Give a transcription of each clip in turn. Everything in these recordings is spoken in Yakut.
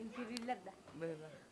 Үҥкүүлүүллэр да? Быһыылаах.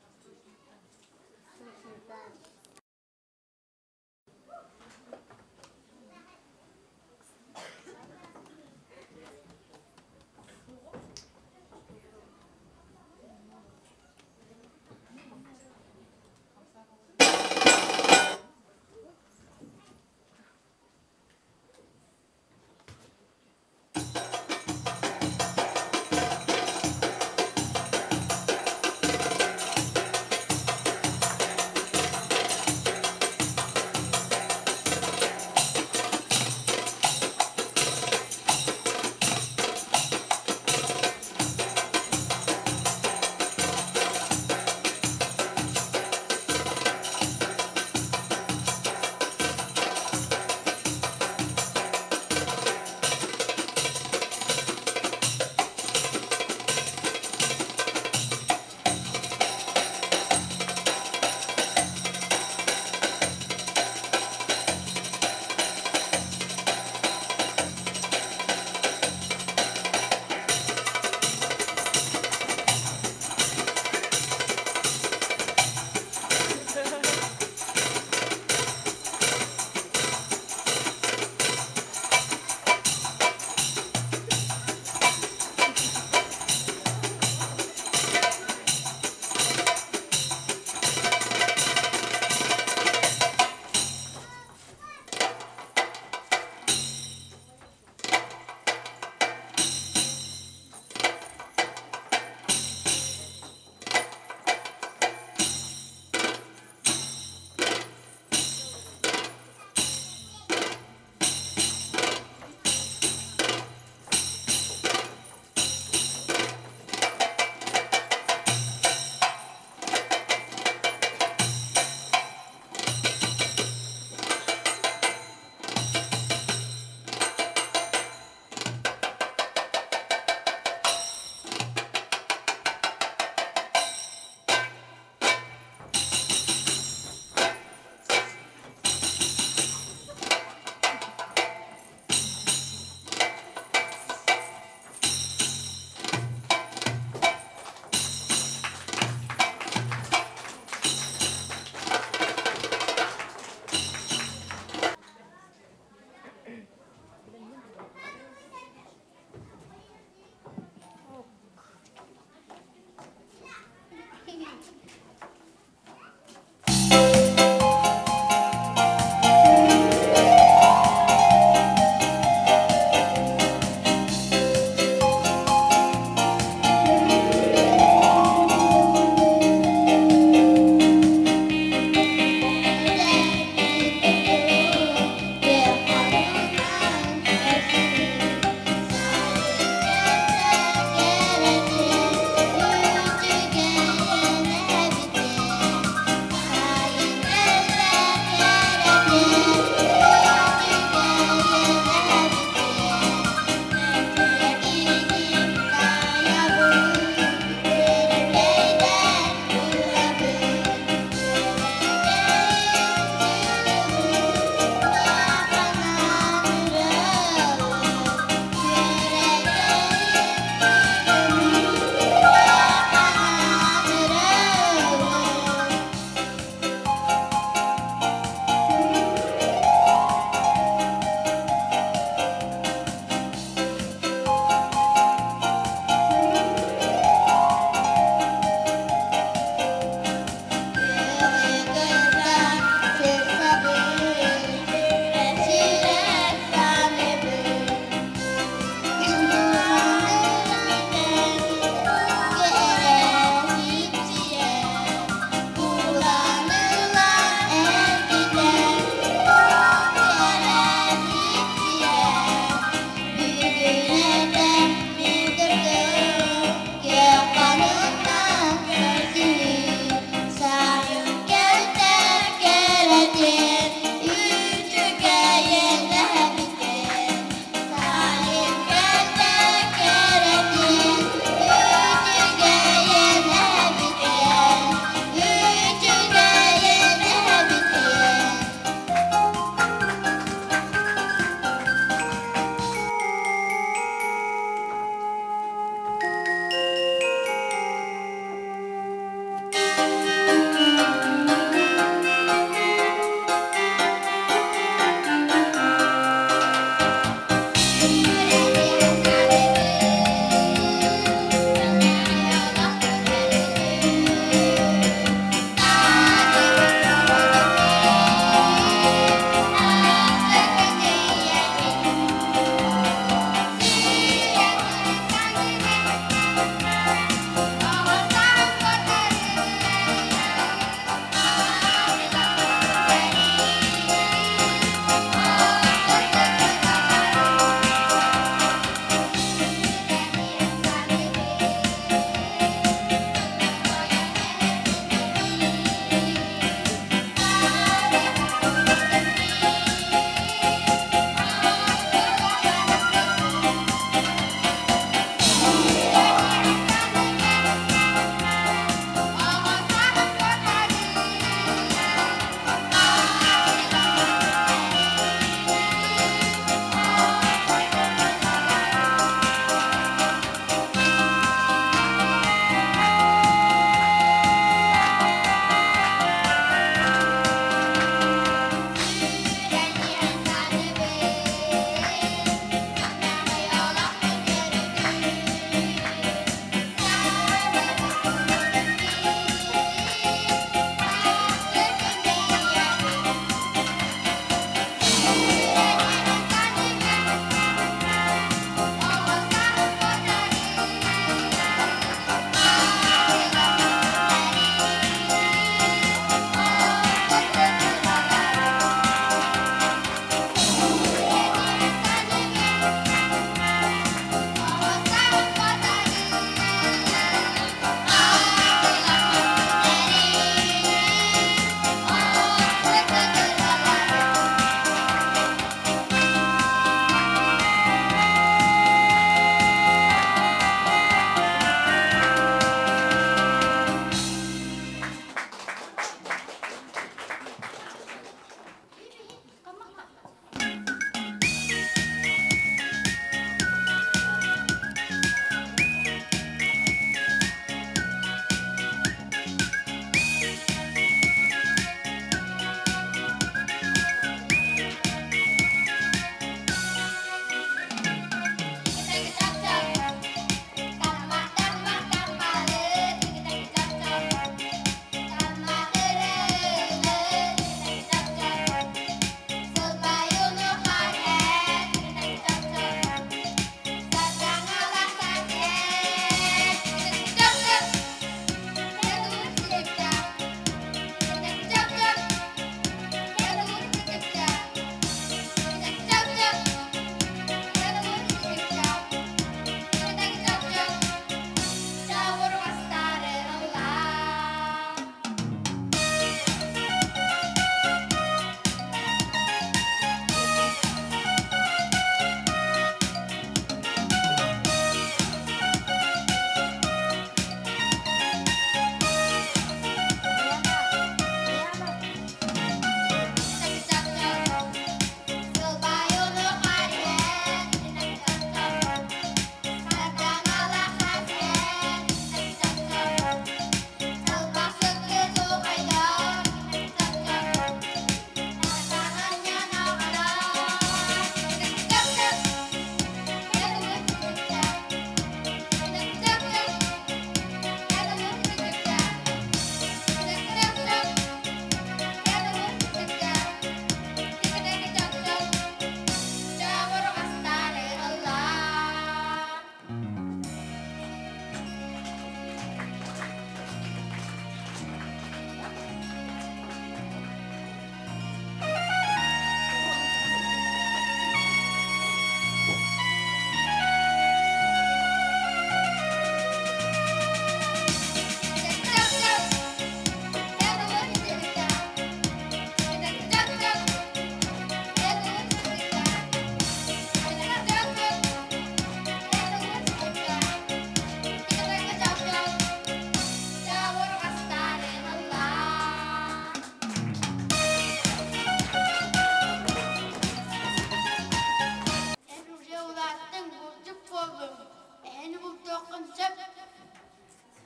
Көрүөххүн сөп.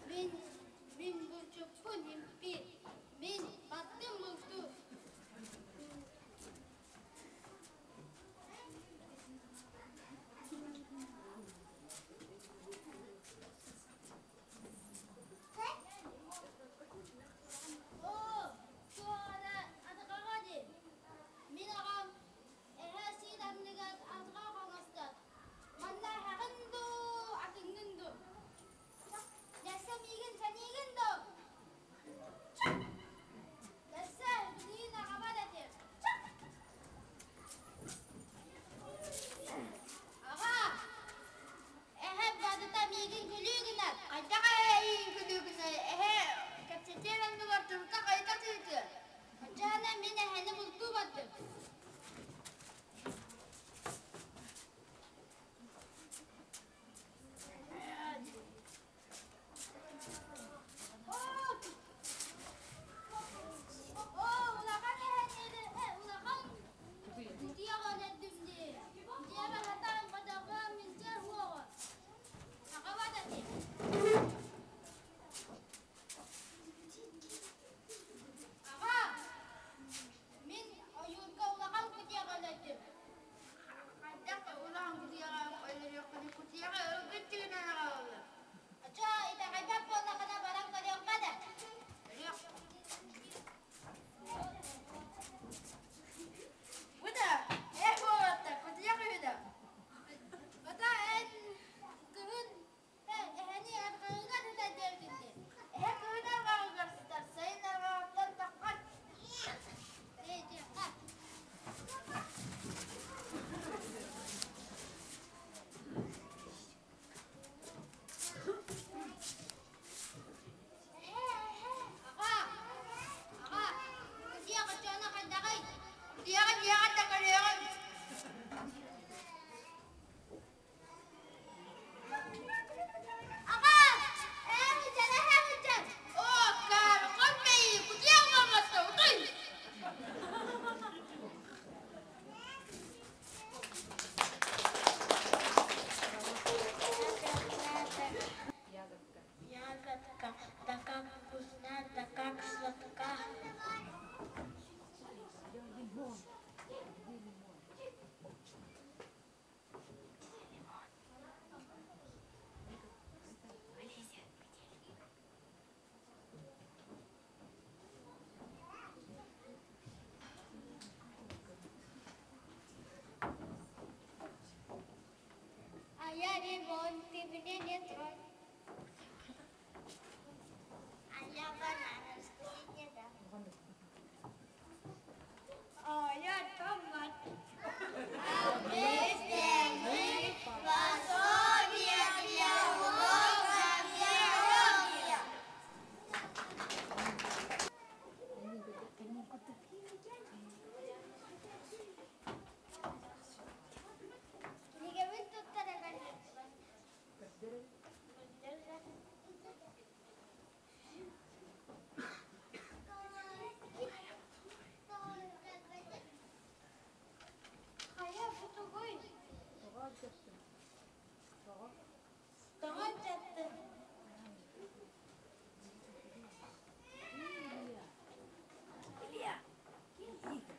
Мин, мин булчуппун импиир. Мин баттым бултуу. Оо, туора атаҕаҕа дии. Мин аҕам эһэ сиир анныгар атаҕа хоҥостор. Манна эһэҕин дуу, атыҥҥын дуу? Дэсэ миигин сэниигин дуу? Дэсэ билигин аҕабар этим. Аҕа, эһэ барыта миигин күлүү гынар. Хайдах эһэ эйигин күлүү гынар? Эһэ кэпсэтиэн оннугар турка хайта тыытыа. Оччоҕуна мин эһэни бултуу бардым. Оо, улахан эһэни, улахан кутуйах өлөрдүм дии. Дьиэбэр хатаан батаҕым илдьэ уоҕа. Аҕабат этим. Аҕа, мин ойуурга улахан кутуйах өлөрдүм. Хайдах улахан кутуйаҕы өлөрүөххүнүй? Кутуйаҕы ылгыт түгүнэн аҕалаллар. Оччо итэҕэйбэт буоллаххына баран көрүөххэ да. Көрүөх. Бу да, эр буолуоттар, кутуйах үһү да. Бата эн кыһын эһэни арҕаҕыгар сытар диэбитин дии. Эһэ кыһын арҕаҕыгар сытар, сайын арҕаҕыттан таххар. Диэтиэххэ. Аҕа, аҕа, кутуйах оччоҕуна хайдаҕый? Кутуйаҕы дьиэҕэр да көрүөҕүм. Аҕа, эн сылдьар, сылдьар. Оо, каархан мэйии, кутуйах буолбатта, утуй! Ягодка. Ягодка, да как вкусна, да как сладка. Лимон. Где лимон? Лимон. Олеся, где лимон? А я лимон, ты меня не тронь. А я банан, раскусить не дам. А я томат. А вместе мы пособие для урока биология. Кинигэбин туттаран Хайа бу тугуй? Тоҕо алдьаттыҥ? Тоҕо? Тоҕо алдьаттыҥ? Илья. Илья.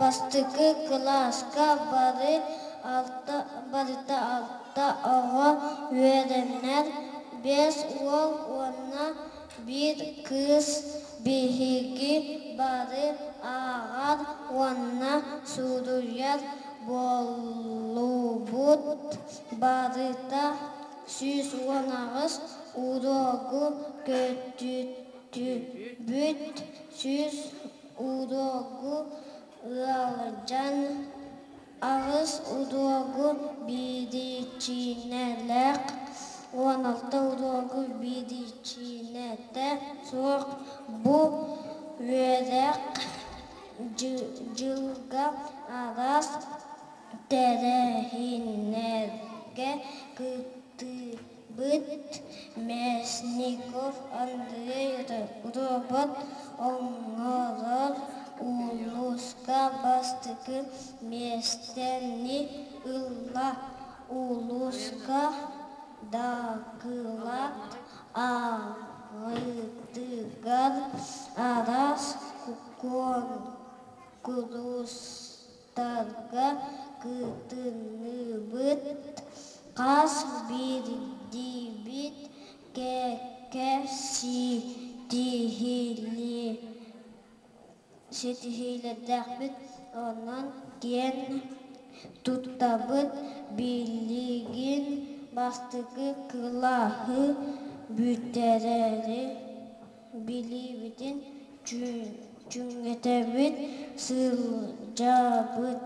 Бастакы кылааска бары алта барыта алта оҕо үөрэнэр, биэс уол уонна биир кыыс. Биһиги бары ааҕар уонна суруйар буоллубут. Барыта 118 уруогу көтүттүбүт, 100 уруогу ыалдьан, 8 уруогу биричиинэлээх, 16 уруогу биричиинэтэ суох. Бу үөрэх дьылга араас тэрээһиннэргэ кыттыбыт Мясников Андрей робот оҥорор улууска бастакы миэстэни ылла. Улууска дакылаат ааҕыытыгар араас куонкурустарга кытынныбыт. Хас биирдиибит кэккэ ситиһиилэрдээхпит, онон киэн туттабыт. Билигин бастакы кылааһы бүтэрээри билиибитин чиҥэтэбит, сылдьабыт.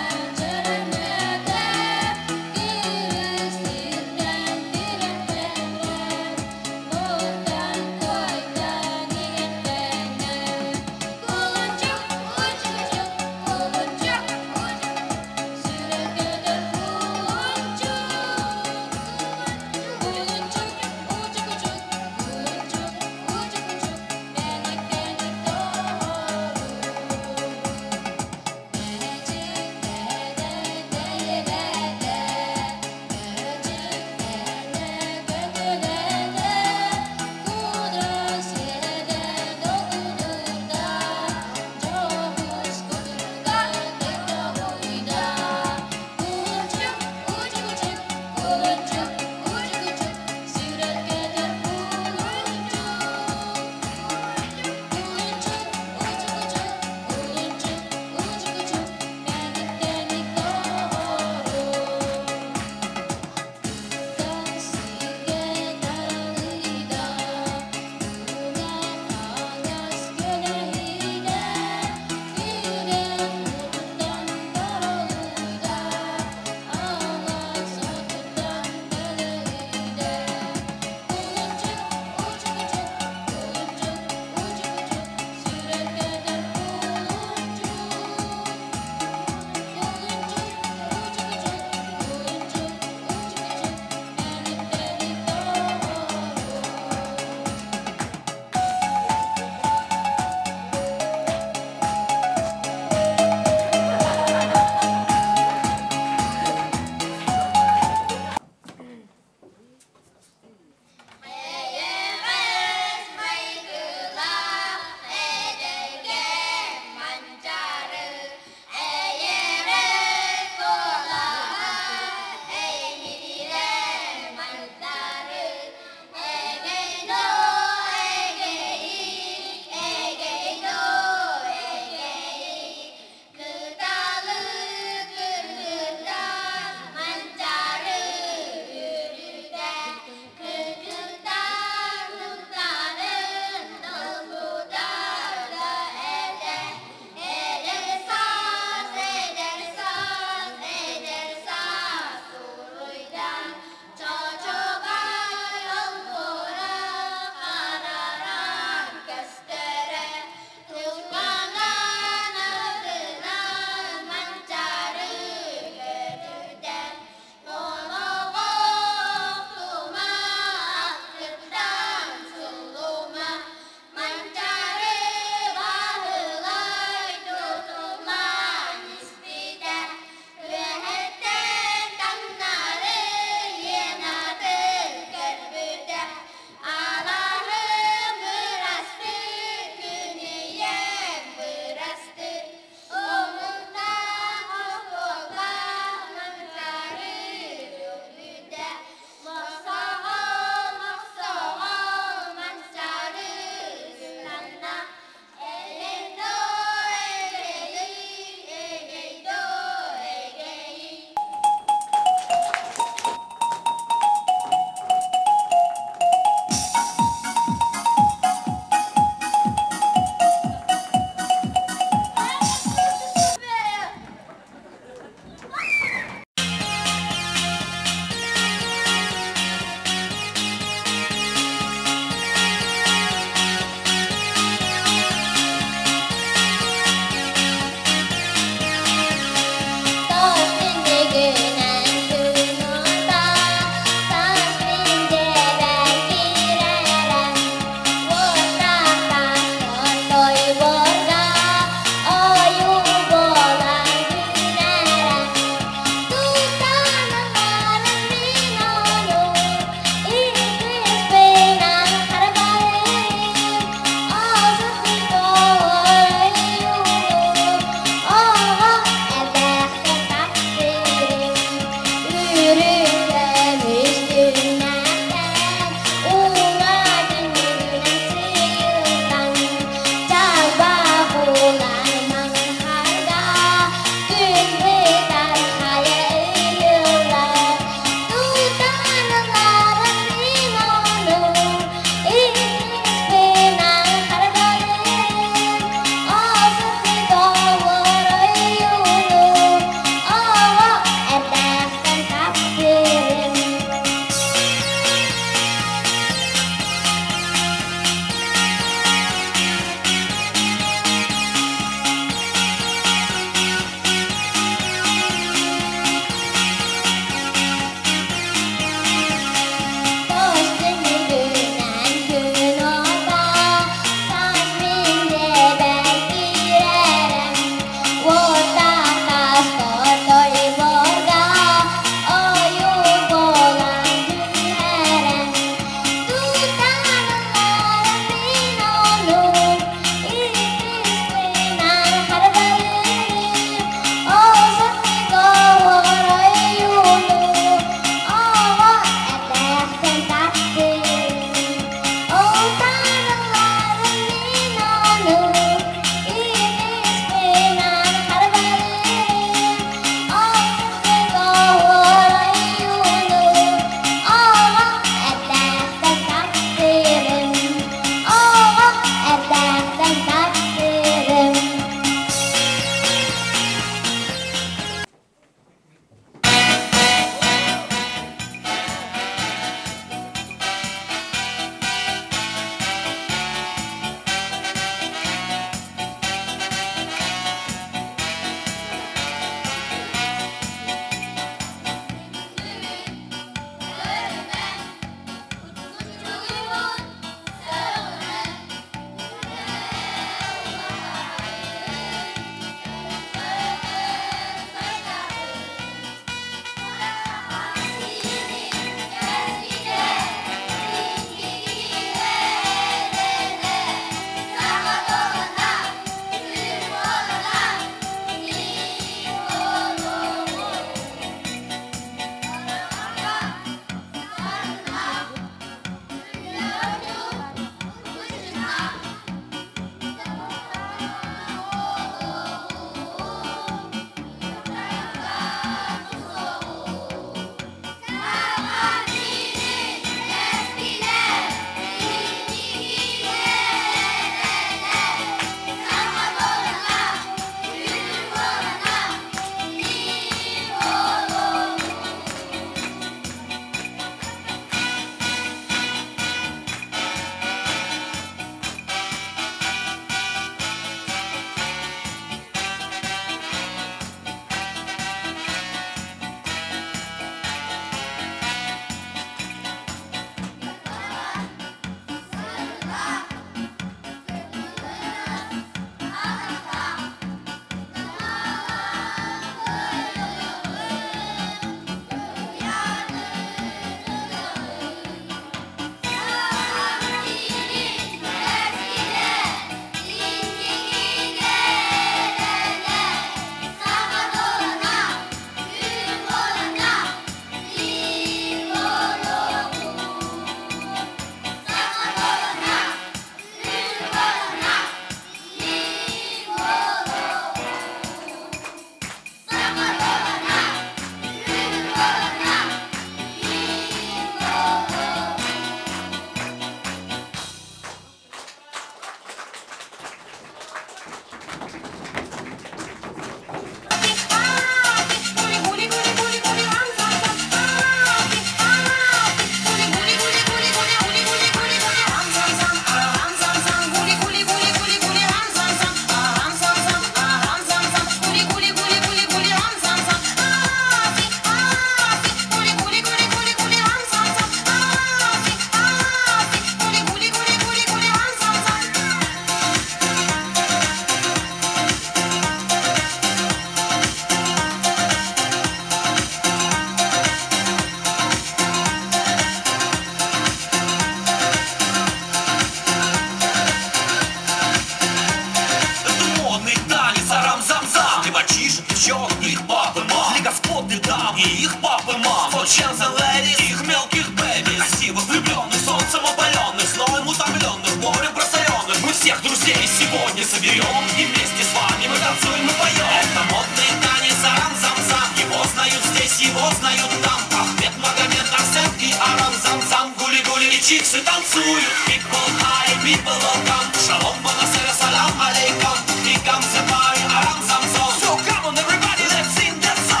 Gents and ladies, их мелких baby, красивых, влюбленных, солнцем опаленных, зноем утомленных, морем просоленных. Мы всех друзей сегодня соберем и вместе с вами мы танцуем и поем. Это модный танец арам-зам-зам, его знают здесь, его знают там. Ахмед, Магомед, Арсен и Арам-зам-зам, гули-гули и чиксы танцуют. People high, people welcome, шалом, бонасера, салам алейкум, и гам-зепай, арам-зам-зам. So come on everybody, let's sing that song.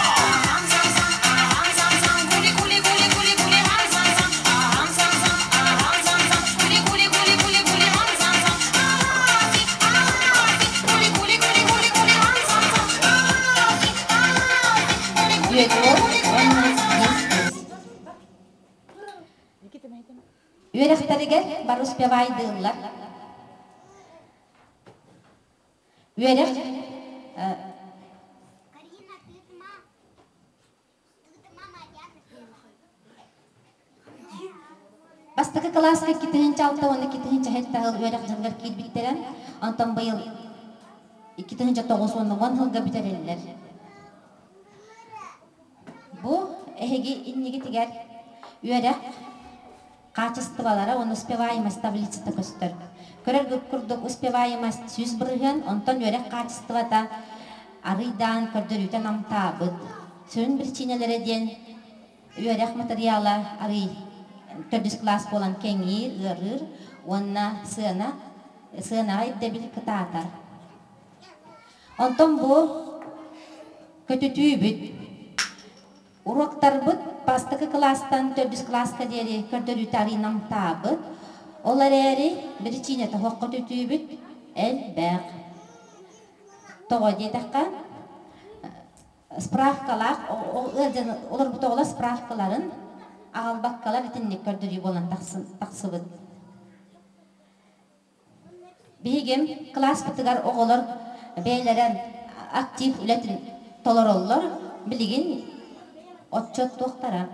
Үөрэхтэригэр бары успевайдыыллар. Үөрэх Карина, ты ма? Ты мама, я Бастакы кылааска 2006 уонна 2007 сыл үөрэх дьылыгар киирбиттэрэ, онтон быйыл 2009 уонна 10 сылга бүтэрэллэр. Бу эһиги иннигитигэр үөрэх хаачыстыбалара уонна успеваемость таблицата көстөр. Көрөр курдук успеваемость 100%, онтон үөрэх хаачыстыбата арыйдаан көрдөрүүтэ намтаабыт. Сүрүн биричиинэлэрэ диэн үөрэх материала арый төрдүс кылаас буолан кэҥиир, ыарыыр уонна сыана сыанаҕа ирдэбил кытаатар. Онтон бу көтүтүүбүт. Уруоктарбыт бастакы кылаастан төрдүс кылааска диэри көрдөрүүтэ арый намтаабыт. Ол эрээри биричиинэтэ суох көтүтүүбүт элбэх. Тоҕо диэтэххэ, справкалаах ыалдьан олорбут оҕолор справкаларын аҕалбаккалар итинник көрдөрүү буолан тахсыбыт. Биһигим кылааспытыгар оҕолор бэйэлэрэ актив үлэтин толороллор. Билигин отчуоттуохтара.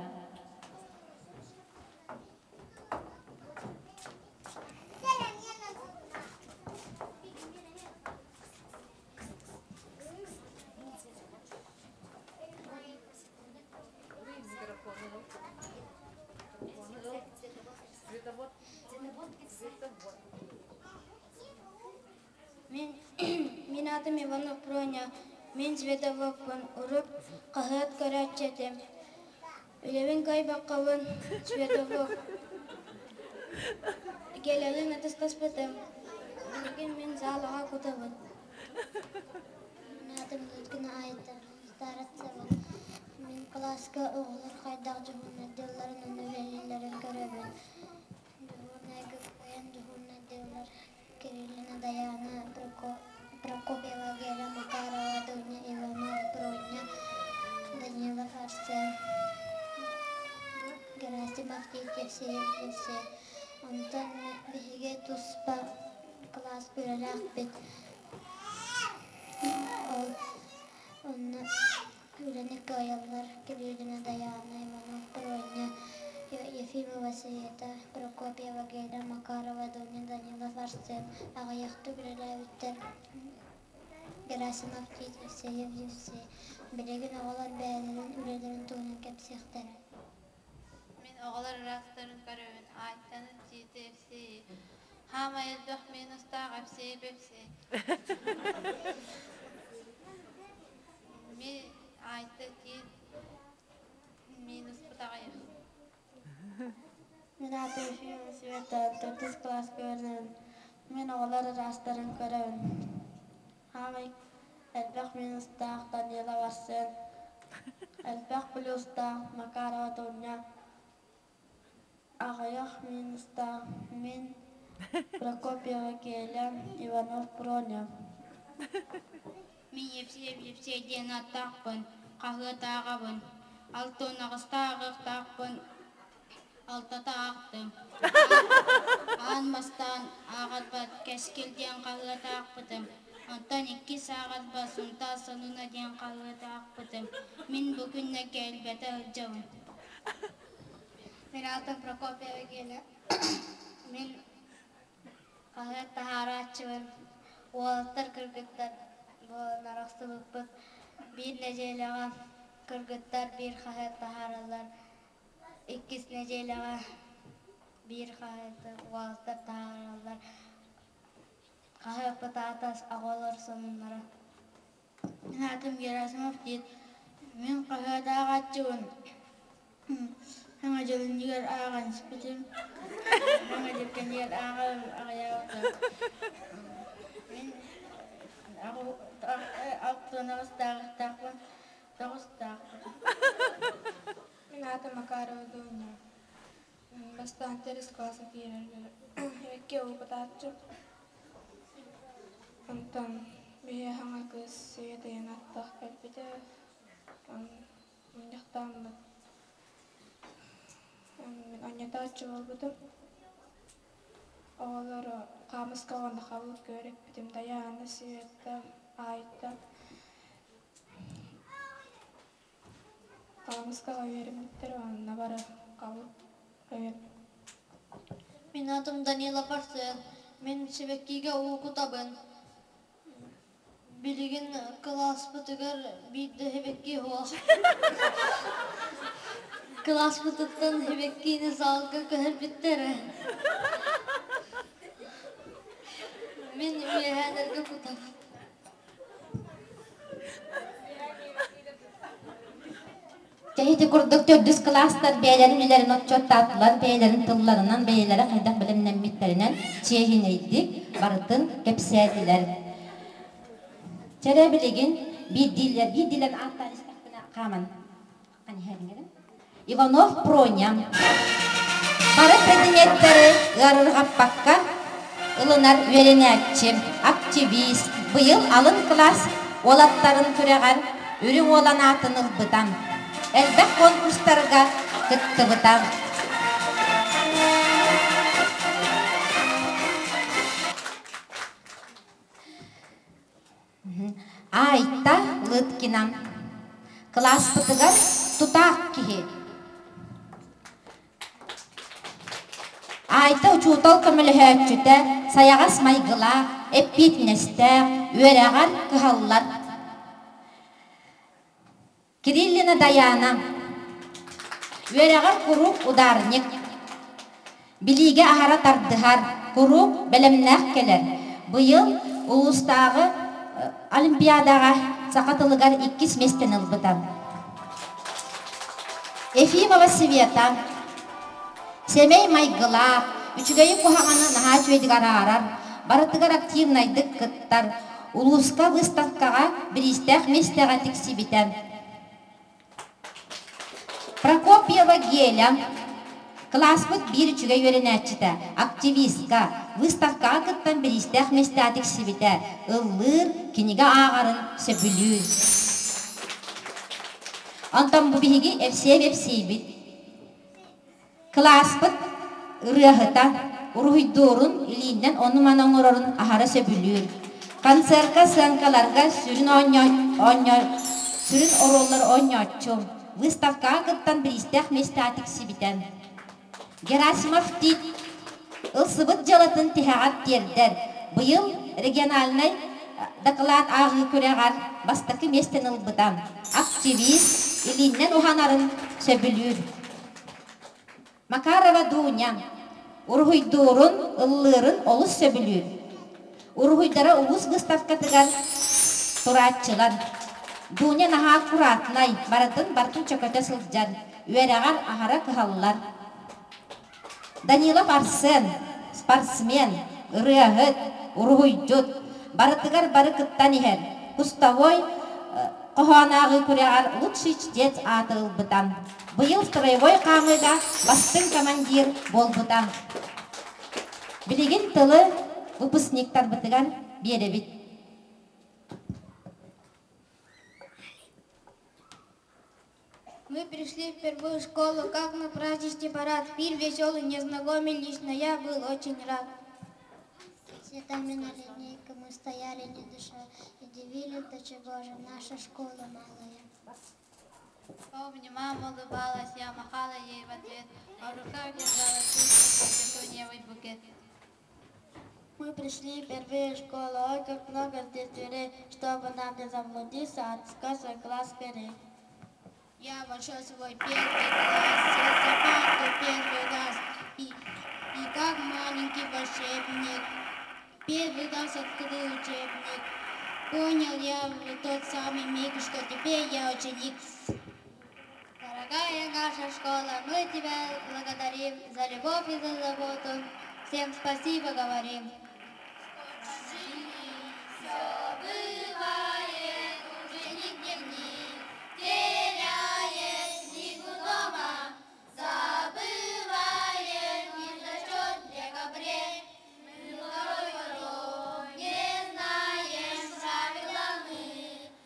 Мин, мин аатым Иванов Проня, мин Световоппун, урут хаһыат көрөөччү этим. Үлэбин кыайбаккабын Световоп. Гелялыын атастаспытым. Билигин мин саалаҕа кутабын. Мин аатым Лыткина Айта, староцебын. Мин кылааска оҕолор хайдах дьоһуннайдыылларын уонна үлэлииллэрин көрөбүн. Дьоһуннайга кыайан дьоһуннайдыыллар Кириллина Даяна, Прокопьева Гера Макарова, Дуня Иванов, Проня, Данилов Арсен, Герасимов Тит Евсеев Евсей. Онтон биһиги туспа кылаас үлэлээхпит. Ол онно үлэни кыайаллар Кириллина Даяна, Иванов Проня, Ефимова Света, Прокопьева Гера Макарова, Дуня Данилов Арсен аҕыйахтык үлэлээбиттэр Герасимов Тит Евсеев Евсей. Билигин оҕолор бэйэлэрин үлэлэрин туһунан кэпсиэхтэрэ. Мин оҕолор ыраастарын көрөбүн, Аайтаны Тиити Евсейи. Хаамай элбэх минустаах Евсей Бэпсей. Ми Айта Тиит минуспут аҕыйах. Мин аатым Ефимова Света, төрдүс кылааска үөрэнэбин. Мин оҕолор ыраастарын көрөбүн. Хаамай элбэх минустаах Данилов Арсен, элбэх плюстаах Макарова Дуня, аҕыйах минустаах мин Прокопьева Геля, Иванов Проня. Мин Евсеев Евсей диэн ааттаахпын, хаһыат ааҕабын. Алтыанаҕыста ааҕыахтаахпын, алтата аахтым. Аан бастаан ааҕарбар «Кэскил» диэн хаһыат аахпытым. Онтон иккис ааҕарбар «Сунтаар сонуна» диэн хаһыат аахпытым. Мин бу күннэргэ элбэтэ сылдьабын. Мин аатым Прокопьева Геля. Мин хаһыат таһаарааччыбын. Уолаттар, кыргыттар буолан арахсыбыппыт. Биир нэдиэлэҕэ кыргыттар биир хаһыат таһаараллар. Иккис нэдиэлэҕэ биир хаһыаты уолаттар таһаараллар. Хаһыаппыт аата «Оҕолор сонуннара». Мин аатым Герасимов диэн. Мин хаһыат ааҕааччыбын. Саҥа дьыл иннигэр ааҕан испитим. Саҥа дьыл кэннигэр ааҕарым аҕыйаабыта. Мин алтыанаҕыстааҕыттаахпын, тоҕустаахпын. Мин аатым Макарова Дуня. Бастаан төрүс кылааска киирэрбэр икки уопутааччы. Онтон биһи саҥа кыыс Света аттах кэлбитэ. Мунньахтааммыт мин онньотооччу буолбутум. Оҕолору хаамыска уонна хабыл көрүппүтүм Дайаана, Света, Айта Хаамыскаҕа үөрэммиттэр уонна бары хабыл Мин аатым Данила Парсен. Мин сибэккигэ уу кутабын. Билигин кылааспытыгар биирдэ сибэкки суох. Кылааспытыттан сибэккини залга көһөрбүттэрэ. Мин үөһээлэргэ кутабын. Дьэ ити курдук төрдүс кылаастар бэйэлэрин үлэлэрин отчуоттаатылар, бэйэлэрин тылларынан, бэйэлэрэ хайдах бэлэмнэммиттэринэн чиэһинэйдик барытын кэпсээтилэр. Чэрэ билигин биирдиилэр биирдиилэрин ааттаан истэхпинэ хааман Иванов Проня бары предметтэри ыарырҕаппакка ылынар үөрэнээччи, активист, быйыл алын кылаас уолаттарын күрэҕэр үрүҥ уолан аатын ылбыта, элбэх конкурстарга кыттыбыта. Айта Лыткина кылааспытыгар тутаах киһи. Айта учуутал көмөлөһөөччүтэ, сайаҕас майгылаах, эппиэтинэстээх, үөрэҕэр кыһаллар. Кириллина Дайаана үөрэҕэр куруук ударник, билиигэ аһара тардыһар, куруук бэлэмнээх кэлэр. Быйыл улуустааҕы олимпиадаҕа саха тылыгар иккис миэстэни ылбыта. Ефимова Света сэмэй майгылаах, үчүгэйи куһаҕаны наһаа үчүгэйдик араарар, барытыгар активнайдык кыттар, Улууска выставкаҕа бириистээх миэстэҕэ тиксибитэ. Прокопьева Геля кылааспыт биир үчүгэй үөрэнээччитэ, активистка, выставкаҕа кыттан бириистээх миэстэҕэ тиксибитэ, ыллыыр, кинигэ ааҕарын сөбүлүүр. Онтон бу биһиги Евсеев Евсейбит Кылааспыт ырыаһыта, уруһуйдуурун, илиинэн ону-маны оҥорорун аһара сөбүлүүр. Концерка, сыаҥкаларга сүрүн оонньоо сүрүн оруоллары оонньооччу. Выставкаҕа кыттан бириистээх миэстэҕэ тиксибитэ. Герасимов Тит ылсыбыт дьыалатын тиһэҕэр тиэрдэр. Быйыл региональнай дакылаат ааҕыы күрэҕэр бастакы миэстэни ылбыта. Активист, илиинэн уһанарын сөбүлүүр. Макарова Дуня уруһуйдуурун, ыллыырын олус сөбүлүүр. Уруһуйдара улуус выставкатыгар турааччылар. Дуня наһаа аккуратнай, барытын барытын чөкөтө сылдьар, үөрэҕэр аһара кыһаллар. Данилов Арсен, спортсмен, ырыаһыт, уруһуйдьут, барытыгар бары кыттан иһэр, кустовой хоһоон ааҕыы күрэҕэр лучший чтец ааты ылбыта. Быйыл строевой хаамыыга бастыҥ командир буолбута. Билигин тылы выпускниктарбытыгар биэрэбит. Мы пришли в первую школу, как на праздничный парад. Пир веселый, не знакомились, но я был очень рад. Цветами на линейке мы стояли, не дыша, и дивили, до чего же наша школа малая. Помню, мама улыбалась, я махала ей в ответ, а в руках держала петуниевый букет. Мы пришли впервые в школу, ой, как много здесь дверей, чтобы нам не заблудиться, отыскать свой класс скорей. Я вошел в свой первый класс, сел за парту. Понял я в тот самый миг, что теперь я ученик. Дорогая наша школа, мы тебя благодарим за любовь и за заботу. Всем спасибо говорим. Все бывает, ученик дневник теряет книгу дома, забывает не зачет в декабре. Мы второй не знаем правила мы,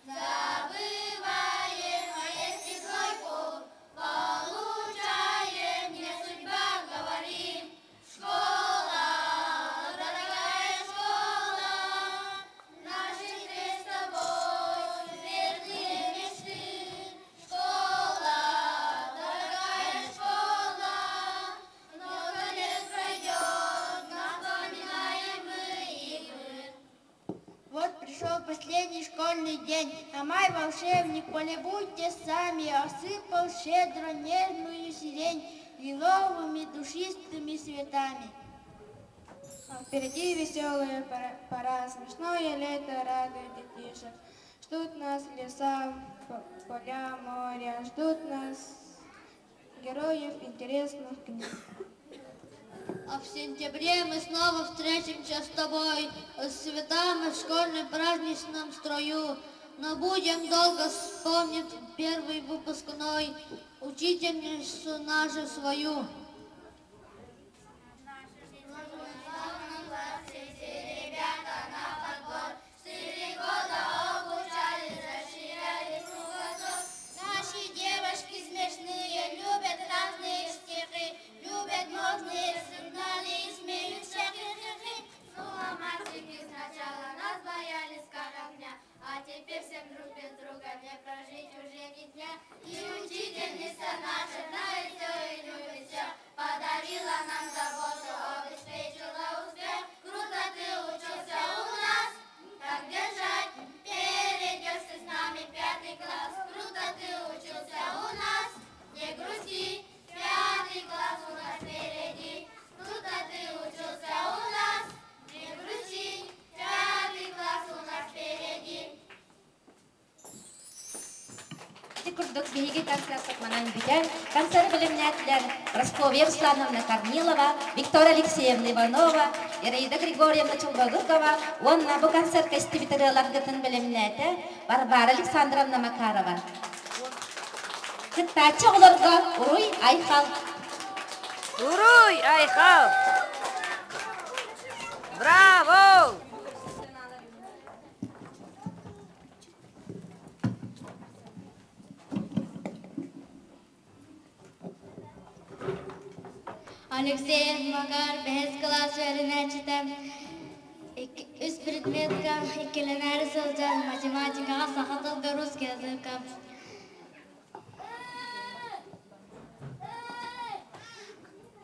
забываем, а если тройку получаем, не судьба, говорим. Школа, дорогая школа, наши с тобой светлые мечты. Школа, дорогая школа, много лет пройдет, напоминаем мы и вы. Вот пришел последний школьный день, а май волшебник, полюбуйте сами, осыпал щедро нежную сирень лиловыми душистыми цветами. А впереди веселая пора, пора, смешное лето радует детишек. Ждут нас леса, поля, моря, ждут нас героев интересных книг. А в сентябре мы снова встретимся с тобой, с цветами в школьном праздничном строю. Но будем долго вспомнить первый выпускной, учительницу нашу свою. Наши девушки смешные, любят разные стихи, любят модные сандалии и смеются хи-хи-хи. Ну а мальчики сначала нас боялись как огня, а теперь всем друг без друга не прожить уже ни дня. И учительница наша знает все и любит все, подарила нам заботу, обеспечила успех. Круто ты учился у нас, так держать, перейдешь ты с нами пятый класс. Круто ты учился у нас, не грусти, пятый класс у нас впереди. Круто ты учился у нас, не грусти, пятый класс у нас впереди. Ити курдук биһиги концерт манан бүтэр. Концерт бэлэмнээтилэр Прасковья Руслановна Корнилова, Виктория Алексеевна Иванова, Ираида Григорьевна Чулбагыкова уонна бу концертка истибит ырыаларгытын бэлэмнээтэ Варвара Александровна Макарова. Кыттааччы оҕолорго Уруй Айхал! Уруй Айхал! Браво! Алексеев Макар бэһис кылаас үөрэнээччитэ үс предметка иккилэнээри сылдьан математикаҕа, саха тылга, русский языкка.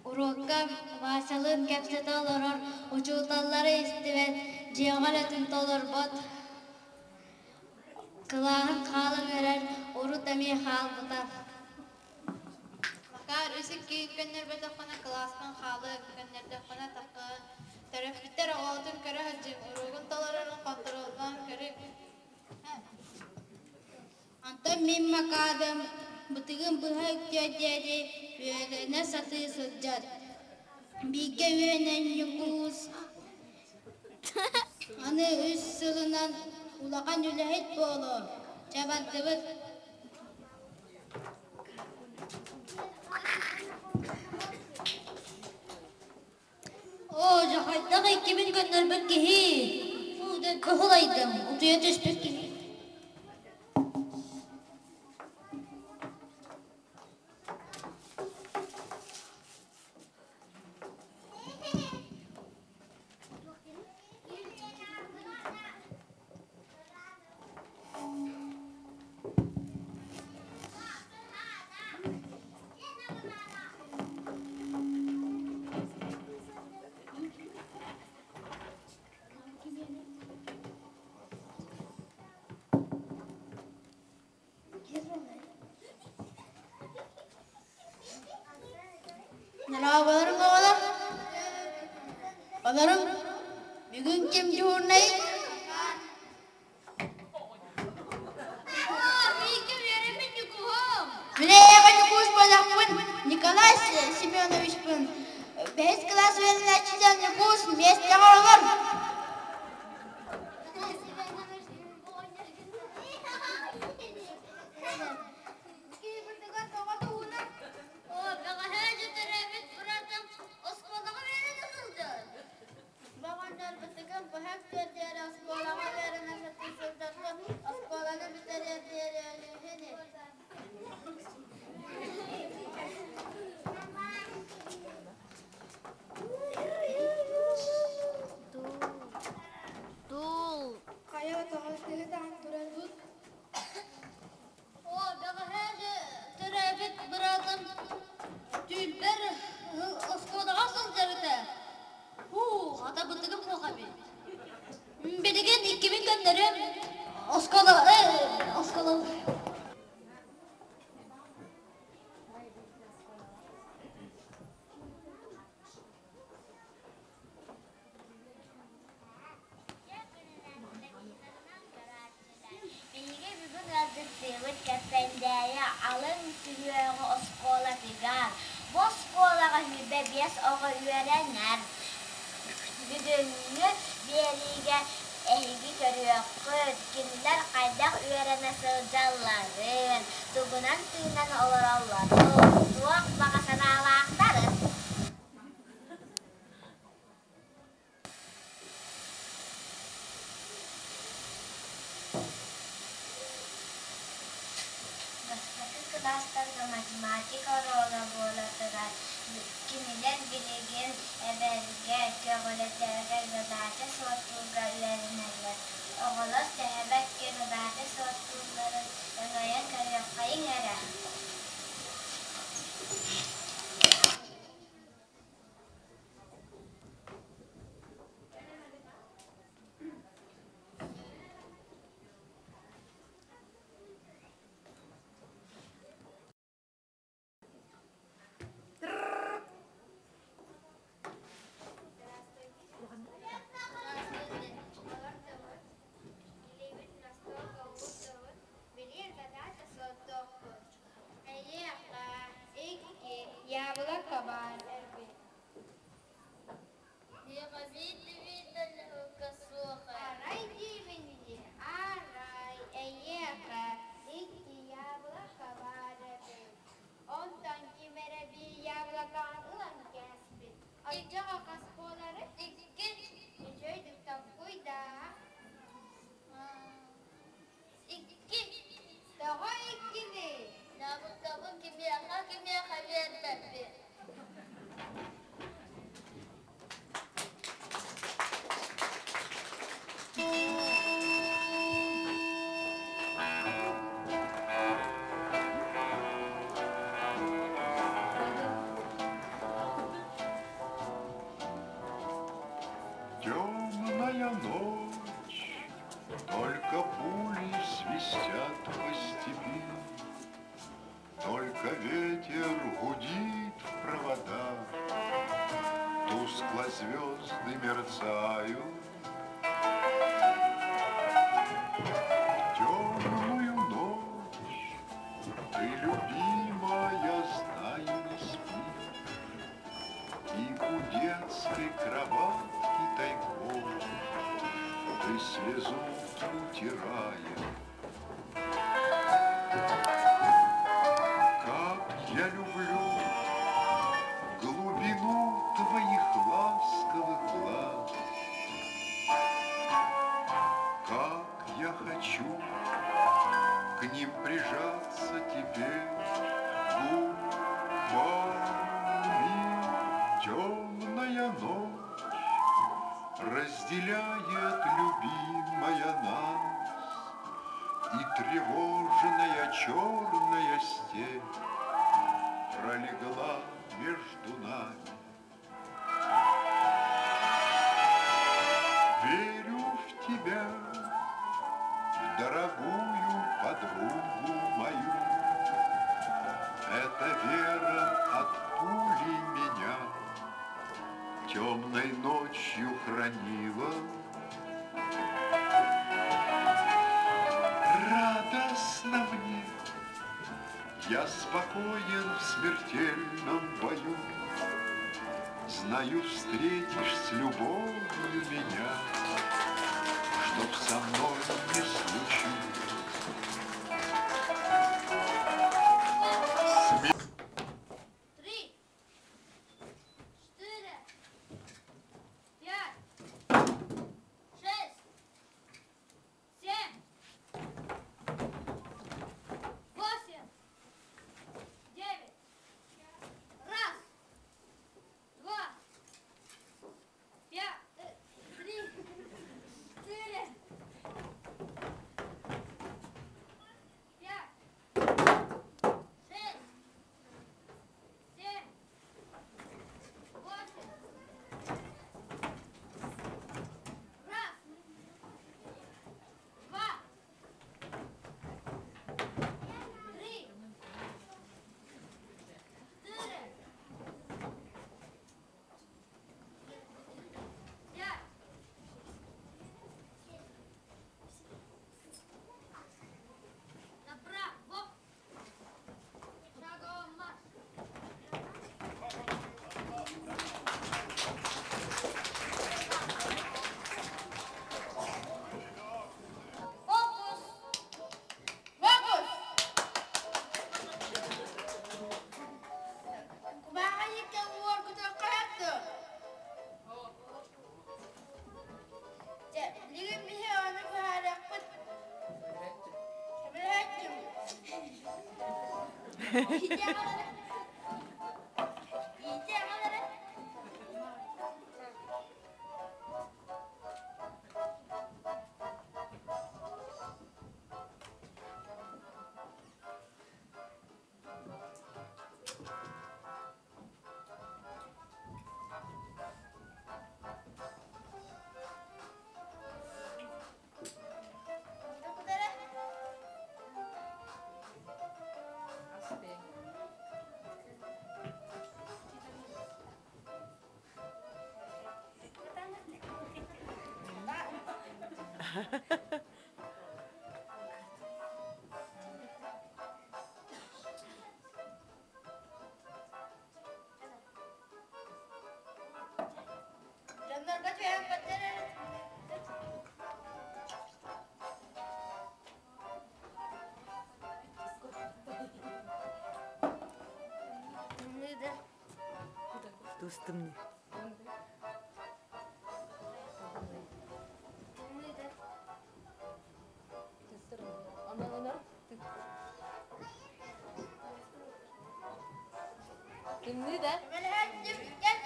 Уруокка Васялыын кэпсэтэ олорор, учууталлары истибэт, дьиэҕэ үлэтин толорбот, кылааһын хаалан эрэр, урут эмиэ хаалбыта. Макар үс икки көннөрбөтөххүнэ кылааскын хаалыа, көннөрдөххүнэ таххыа. Төрөппүттэр оҕоҕутун көрө сылдьыҥ, уруогун толорорун хонтуруоллаан көрүҥ. Онтон мин Макарым бытыгын быһа үктүөр диэри үөрэнэ сатыы сылдьар. Бииргэ үөрэнэн Ньукуус аны үс сылынан улахан үлэһит буолуо. Чэ бардыбыт. Оо, дьэ хайдах иккибин көннөрбүт киһи? Кыһылайдым, утуйа түспүт киһи. Merhabalarım oğlum. Oğlum, bugün kim дежурный? Семеновичпын. Бэһис кылаас үөрэнээччитэ Ньукуус миэстэҕэ олор. Баҕардарбытыгар быһах күөрдээри оскуолаҕа үөрэнэ сатыы сылдьарбыт, оскуоланы бүтэриэр диэри өлүүһү ини. Хайа тоҕо тыһы таһан турар бут? Оо, бэҕэһээ төрөөбүт быраатым түүнбэр оскуолаҕа сылдьар этэ. Һуу, хата бытыгым суох эбит. Билигин иккибин көннөрүөм. Оскуола, оскуола. Биһиги бүгүн ыалдьыттыыбыт Кэппэндээйи алын сүһүөҕү оскуолатыгар. Бу оскуолаҕа 25 оҕо үөрэнэр. Бүгүҥҥү биэриигэ эһиги көрүөххүт, кинилэр хайдах үөрэнэ сылдьалларын, тугунан тыынан олороллорун, туох баҕа санаалаахтарын. Бастакы кылаастарга математика оруола буола турар. Кинилэр билигин эбэргэ, көҕүлэтэргэ задача суоттуурга үөрэнэллэр. Оҕолор төһө бэркэ задача суоттуулларын өҥөйөн көрүөххэйиҥ эрэ. Яблоко баар эбит. Арай диибин дии, арай эйиэхэ икки яблоко баар эбит. Онтон ким эрэ биир яблокаҕын ылан кээспит. Оччоҕо хас буолары? Икки. Үчүгэйдик толкуйдаа. Икки. Тоҕо иккиний? Яблокабын кимиэхэ кимиэхэ биэрбэппин. Темная ночь, только пули свистят по степи, Только ветер гудит в проводах, Тускло звезды мерцают. В темную ночь ты, любимая, знаю, не спишь, И у детской кроватки тайком Ты слезу утирая. Как я люблю глубину твоих ласковых глаз, Как я хочу к ним прижаться теперь губами. Темная ночь разделяет любимая нас, И тревожная черная степь пролегла между нами. Верю в тебя, в дорогую подругу мою. Эта вера от пули меня темной ночью хранила. Радостно мне, Я спокоен в смертельном бою, Знаю, встретишь с любовью меня, Чтоб со мной не случилось. Три, четыре, пять, шесть, семь, восемь, девять. Раз, два, пять, три, четыре, пять, шесть, семь, восемь. Раз, два, три, четыре, пять. Направо. Шагом марш. Фокус! Фокус! Кубаҕа уор кутуохха Чэ, билигин биһи ону быһаарыахпыт. Сөбүлэһэччим. Иитиэҕэлэрэ. Иитиэҕэлэрэ. Дьоннорго түһэн көрдөрөр. Тымныыда. Тустымны. Тымныыда. Тымныы да? Көмөлөһөөччүм, кэл.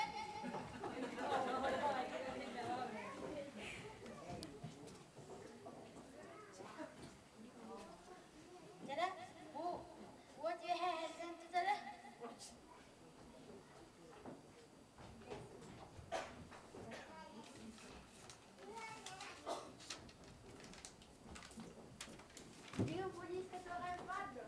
Чара, бу уот үөһэ иһэрдэн тутара. Бүгүн полиция туох баар дуо?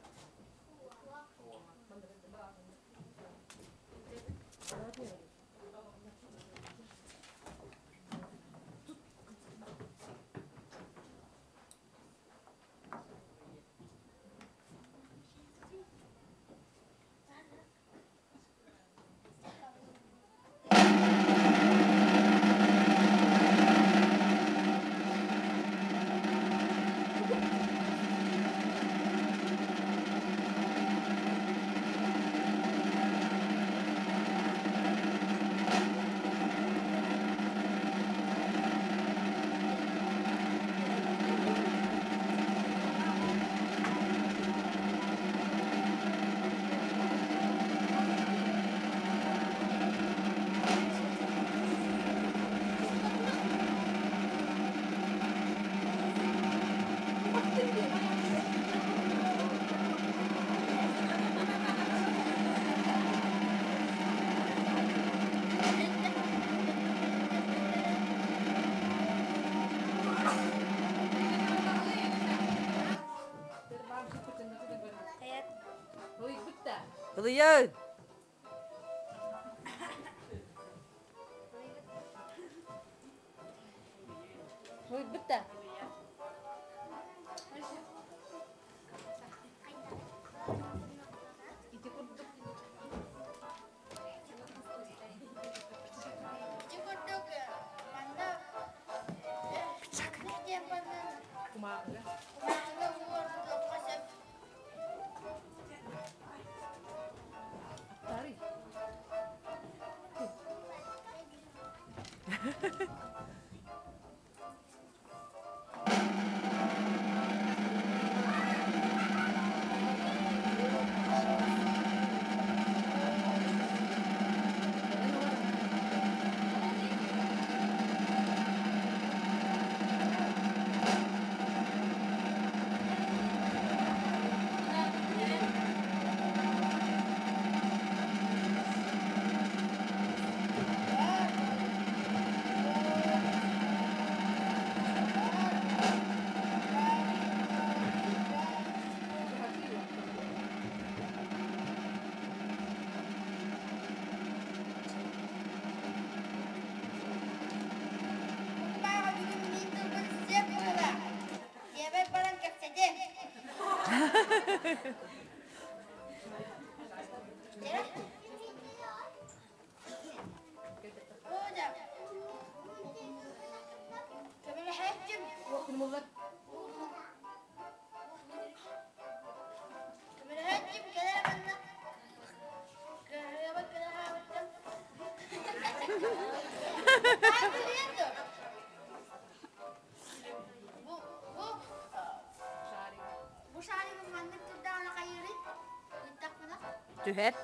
Ылыйан! Уйбут да. Түһэр.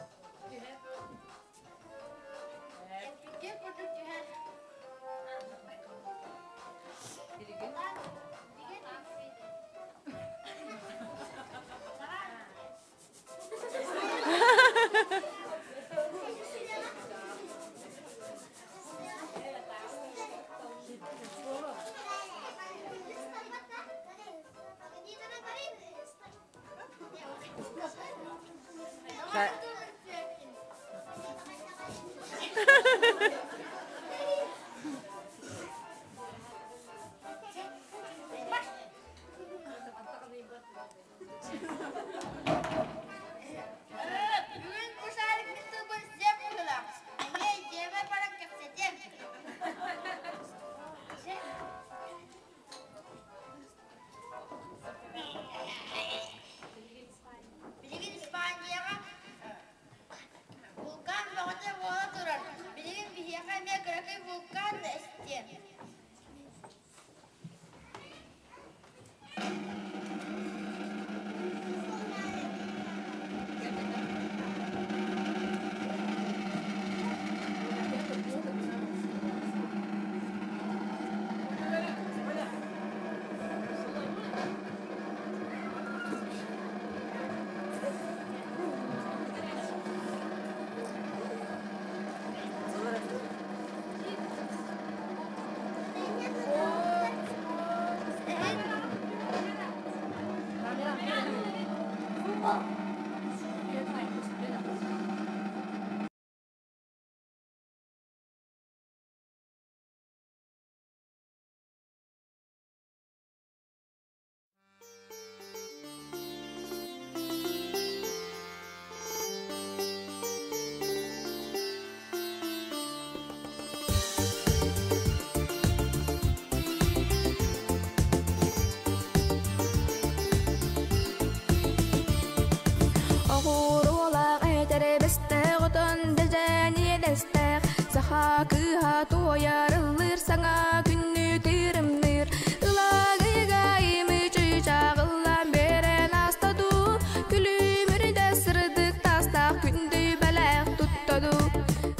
Оҕуруолаах этэрбэстээх отон дэдьээн иэдэстээх саха кыыһа туойар ыллыыр саҥа күннүү тыырымныыр ылааҕыга имичи чааҕыллан биэрэн ааста дуу күлүмүрдэ сырдык таастаах күндү бэлэх тутта дуу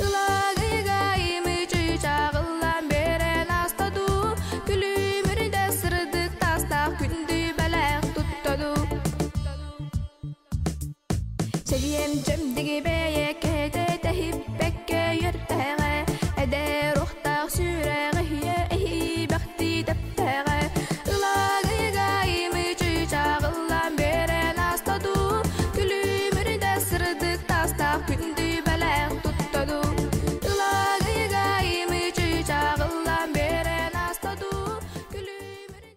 ылааҕыга имичи чааҕыллан биэрэн ааста дуу күлүмүрдэ сырдык таастаах күндү бэлэх тутта дуу Чэгиэн чэбдиги